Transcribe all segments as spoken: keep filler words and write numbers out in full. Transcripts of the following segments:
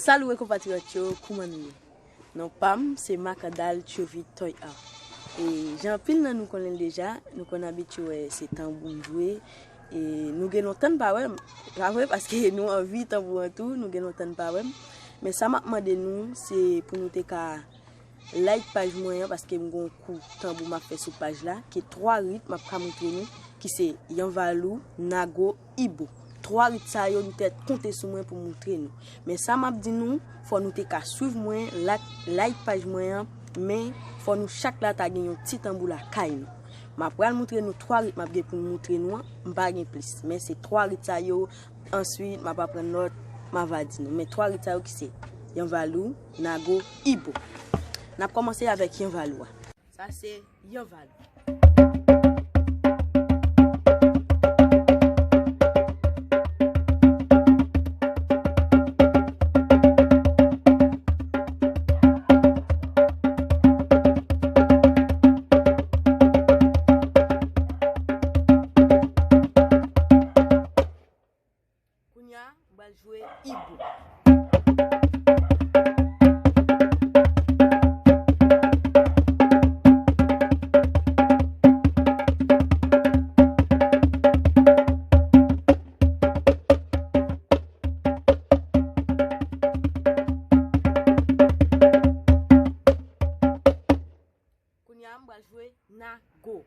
Salut konpatriyòt yo, kouman nou ye? Non pa m se Makandal Tchovi Toy Art. E jan anpil nan nou konnen l deja, nou konn abitye wè se tanbou m jwe. E nou gen lontan n pa wè m, pa vre? Paske nou anvi tanbou an tou, nou gen lontan n pa wè m. Men sa m ap mande nou, se pou nou te ka like paj mwen an, paske m gon kou tanbou m ap fè sou paj la, ki twa rit m ap ka montre nou, ki se Yanvalou, Nago, Ibo. Twa rit sa yo, nou te konte sou mwen pou montre nou. Men sa m ap di nou, fò nou te ka swiv mwen, like, like paj mwen an, men fò nou chak la ta gen yon ti tanbou lakay nou. M ap pral montre nou twa rit m ap gen pou m montre nou an, m pa gen plis. Men se twa rit sa yo, answit m ap aprann lòt, m ava di nou. Men twa rit sa yo ki se Yanvalou, Nago, Ibo. N ap kòmanse avèk Yanvalou a. Sa se Yanvalou. Kounye a, m pral jwe Ibo. Kounye a, m pral jwe Nago.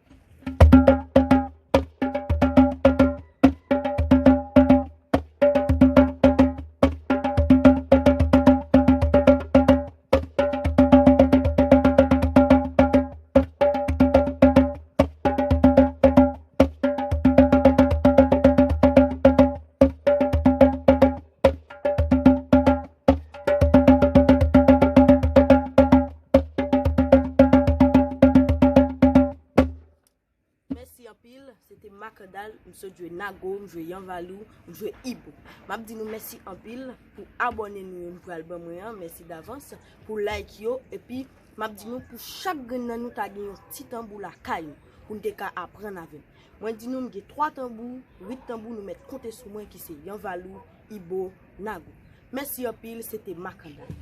Mèsi anpil, se te Makandal, m sot jwe Nago, m jwe Yanvalou, m jwe Ibo. M ap di nou mèsi anpil pou abòne nou yo nou pral ban mwen an, mèsi davans pou like yo, epi m ap di nou pou chak grenn nan nou ta gen yon ti tanbou lakay nou, pou n te ka aprann avè m. Mwen di nou m gen twa tanbou, rit tanbou nou mèt konte sou mwen ki se Yanvalou, Ibo, Nago. Mèsi anpil, se te Makandal.